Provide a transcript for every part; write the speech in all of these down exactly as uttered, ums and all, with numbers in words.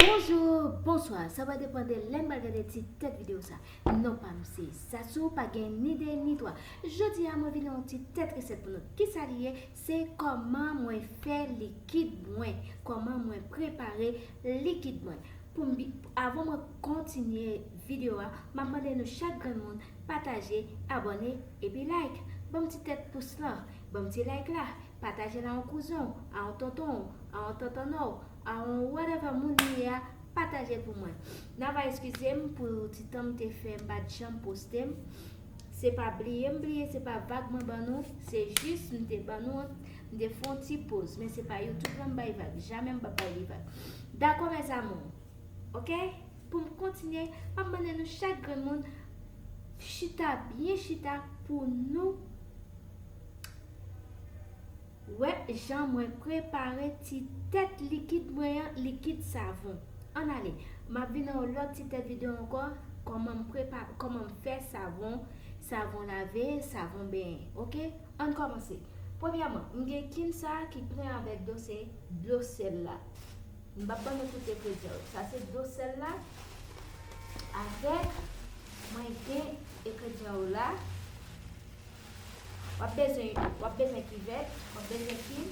Bonjou, bonswa, sa va depann de lè m pral gade ti tèt videyo sa. Non pa m se Sasou, pa gen ni de ni twa. Jodi a mwen vin yon ti tèt resèt pou nou. Kisa li ye? Se kòman mwen fè likid mwen, kòman mwen prepare likid mwen. Pou m bi-, avan mwen kontinye videyo a, m ap mande nou chak grenn moun pataje, abòne epi like. Ban m ti tèt pous lan, ban m ti like la. Pataje l a yon kouzen w, a yon tonton w, a yon tantann w, a yon whatever moun li ye a, pataje l pou mwen. N a va eskize m pou ti tan m te fè m pa t janm poste m. Se pa bliye m bliye, se pa vag mwen ban nou, se jis m te ban nou, m te fè yon ti poz. Men se pa YouTube lan m bay vag, jamè m pa bay li vag. Dakò, mes amours? Oke? Pou m kontinye, m ap mande nou chak grenn moun chita byen chita pou nou wè jan mwen prepare ti tèt likid mwen an, likid savon. Ann ale, m ap vin nan yon lòt ti tèt videyo ankò, kòman m prepa-, kòman m fè savon, savon lave, savon benyen, oke? Ann kòmanse. Premyèman, m gen kin sa a ki plen avèk dlo, se dlo sèl la. M p ap ban nou tout engredyan yo. Sa se dlo sèl la. Avèk, mwen gen engredyan yo la. W ap bezwen, w ap bezwen kivèt, w ap bezwen kin.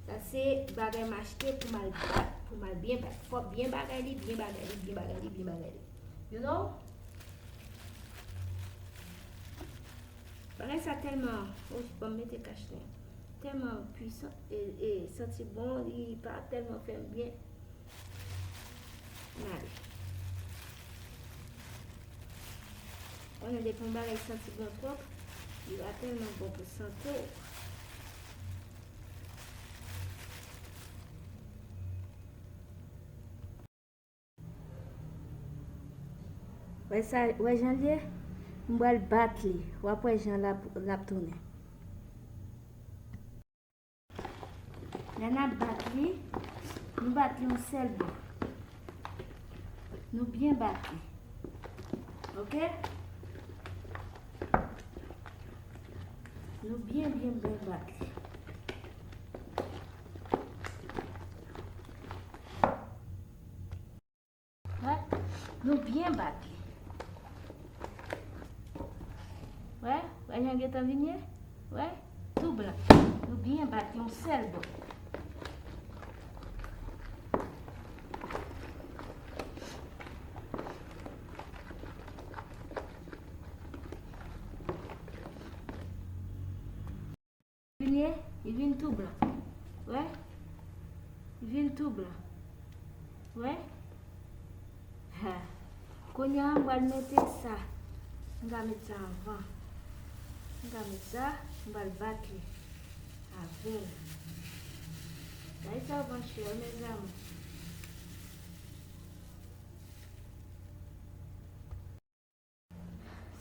Sa se bagay m achte pou m al bat, pou m al byen bat. Fò byen bagay li, byen bagay li, byen bagay li, byen bagay li. You know? Bagay sa tèlman, oh, ban m mete kach nen. Tèlman pwisan, e, e santi bon, li pa tèlman fè m byen. N ale. Konnen depi yon bagay santi bon twòp, li pa tèlman bon pou sante w. Wè sa, wè jan l ye? M pral bat li. W ap wè jan l ap, l ap tounen. Lè n ap bat li, nou bat li yon sèl bò. Nou byen bat li. Oke? Nou byen, byen, byen bat li. Wè, nou byen bat li. Wè, wè jan gentan vin ye? Wè, tou blan. Nou byen bat li yon sèl bò. Vin ye, li vin tou blan. Wè? Li vin tou blan. Wè? Ha. Kounye a, m pral mete sa. M ka met sa anvan. M ka met sa, m pral bat li avè l. Gade sa w panche, mes amours.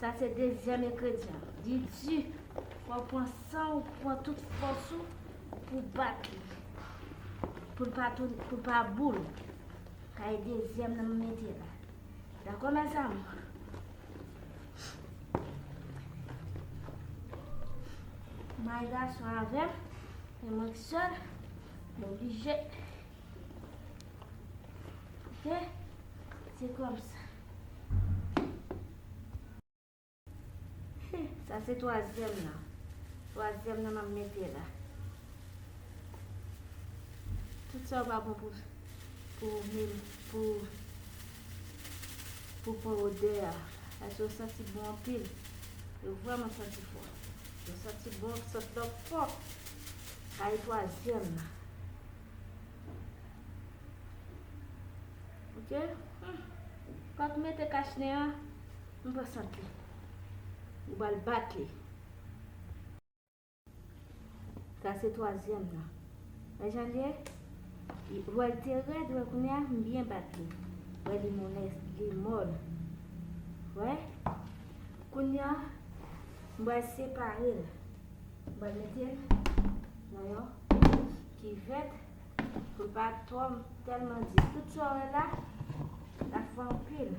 Sa se dezyèm engredyan. Li di, fò w pran san w, pran tout fòs ou pou bat li. Pou l pa tou-, pou l pa boule. Sa e dezyèm nan m mete la. Dakò, mes amours? May gason avè m, e mwen k sèl, m oblije. Oke? Se kòmsa. Sa se twazyèm nan. Twazyèm nan m ap mete la. Tout sa yo pa bon pou, pou, pou, pou pran odè a. Paske yo santi bon anpil. Yo vrèman santi fò. Yo santi bon, santi lòt fò. Sa e twazyèm nan. Oke? Hmm. Fòk mete kach nen an, m pran sant li. Ou pral bat li. Sa se twazyèm nan. Wè jan l ye? Wè l te rèd, wè kounye a, m byen bat li. Wè li mòlè, li mòl. Wè? Kounye a, m pral separe l. M pral mete l nan yon kivèt pou l pa twò tèlman di. Tout sa w wè la, l ap fè anpil.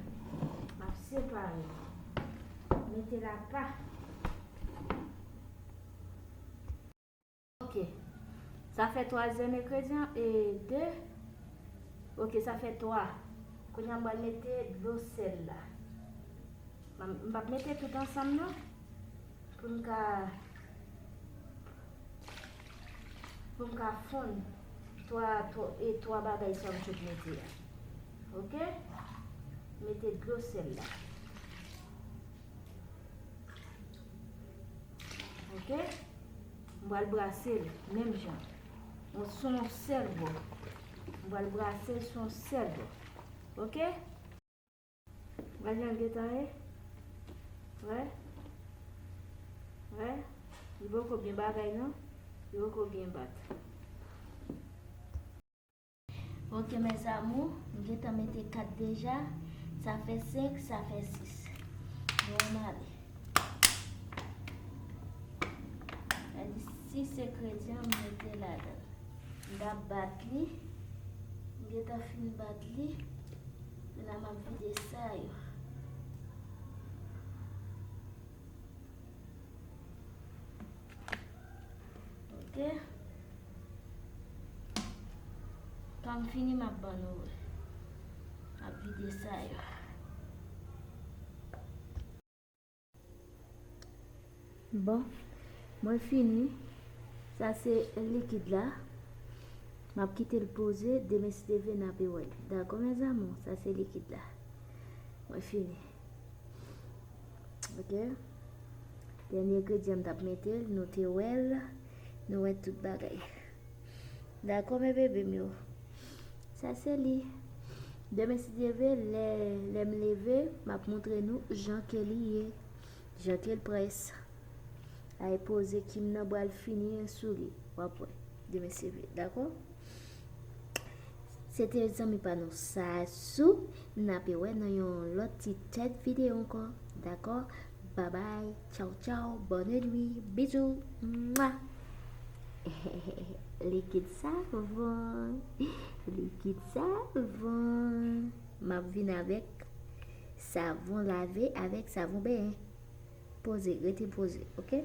M ap separe l. Mete l apa. Oke. Sa fè twazyèm engredyan e de. Oke, sa fè twa. Kounye a m pral mete dlo sèl la. M p ap mete tout ansanm non. Pou n ka, pou n ka fonn twa, twa, e twa bagay sa m sot mete a. Oke? Mete dlo sèl la. Oke? M pral brase l menm jan. Yon, sou yon sèl bò. M pral brase l sou yon sèl bò. Oke? Gade jan l gentan ye. Wè? Wè? Li poko byen bagay non. Li poko byen bat. Ok, mes amours, m gentan mete kat deja. Sa fè senk, sa fè sis. Nou ann ale. Gade sis engredyan m mete ladan. M t ap bat li. M gentan fin bat li. Kounye a m ap vide sa yo. Ok. Kan m fini, m ap ban nou wè. M ap vide sa yo. Bon, mwen fini. Sa se likid la. M ap kite l poze. Demen si Dye vle n ape wè l. Dakò, mes amours? Sa se likid la. Mwen fini. Ok. Dènye engredyan m t ap mete l, nou te wè l. Nou wè tout bagay. Dakò, mes bébés m yo? Sa se li. Demen, si Dye vle, lè, lè m leve, m ap montre nou jan ke li ye, jan ke l près. Ay poze kim nan pral fini sou li. W ap wè. Demen, si Dye vle. Dakò? Se te zanmi pa nou Sasou. N ape wè nan yon lòt ti tèt videyo ankò. Dakò? Babay, tchaw tchaw, bòn nwi, bizou. Mwa. Likid savon. Likid savon. M ap vin avèk savon lave avèk savon benyen. Poze, rete poze, ok?